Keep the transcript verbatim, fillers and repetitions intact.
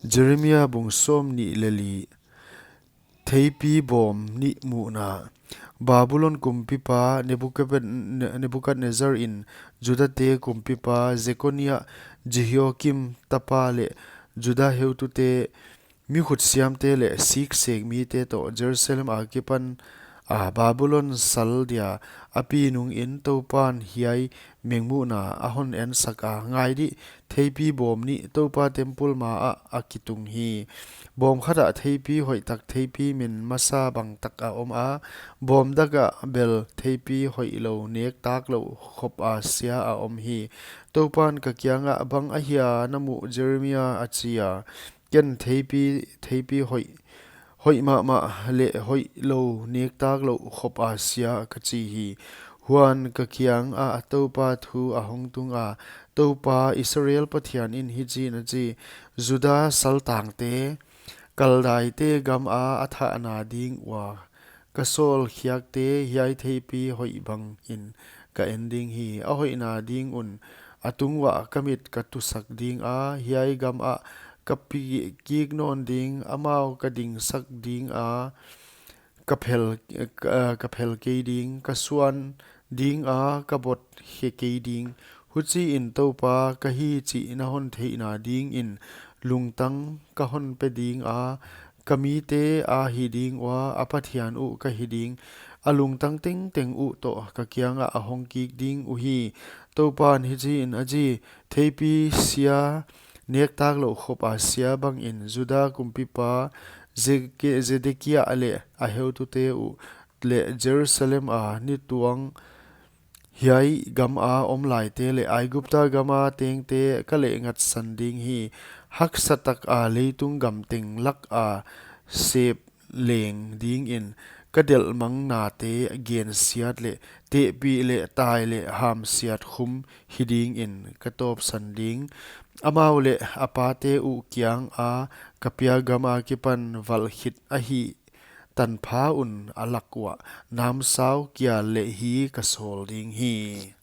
Jeremia bung sawmnih leh li. Theipi bawm nih muhna. Babulon kumpipa Nebukadne-, Nebukadnezzar in Judate kumpipa Jekonia, Jehoiakim tapa leh Juda heutute, mi khutsiamte leh siksek mite toh Jerusalem akipan a Babulon sal dia a pi nungin Toupan hiai mengmuhna a hon ensak a, ngai di, theipi bawm nih Toupa temple maah a kitung hi. Bawm khat ah theipi hoihtak theipi min masa bangtak a om a, bawm dak ah bel theipi hoihlou nektak louh khop a sia a om hi. Toupan ka kiangah, "Bang ahia na muh, Jeremia?" a chi a. Ken, "Theipi, theipi hoih, hoih mahmah leh hoihlou nektak louh khop a sia," ka chi hi. Huan ka kiangah Toupa thu a hong tung a, "Toupa Israel Pathian in hichiin a chi: Juda saltangte, Kaldaite gam a a thahna ding ua ka sawlkhiakte hiai theipi hoih bangin ka en ding hi. A hoihna ding un a tung uah ka mit ka tusak ding a, hiai gam ah ka pi kik nawn ding. Amau ka dingsak ding a, ka phel, ka, ka phel kei ding, ka suan ding a, ka bot khe kei ding. Huchiin Toupa ka hi chih na hon theihna dingin lungtang ka hon pe ding a, ka mite a hi ding ua, a Pathian uh ka hi ding. A lungtang tengteng uh toh ka kiangah a hong kik ding uhi," Toupan hichiin a chi. Theipi sia, nektak louh khop a sia bangin Juda kumpipa Zeke-, Zedekia leh a heutute uh leh Jerusalem a ni tuang hiai gam a om laite leh Aigupta gam a tengte ka lehngatsan ding hi. Haksa tak a leitung gam teng lak a sep leng dingin ka delhmang nate gensiat leh tehpih leh tai leh hamsiat khum hi dingin ka tawpsan ding. Amau leh a pate uh kiang a ka pia gam akipan valh khit ahih tanpha un a lak uah namsau kial leh hi ka sawl ding hi.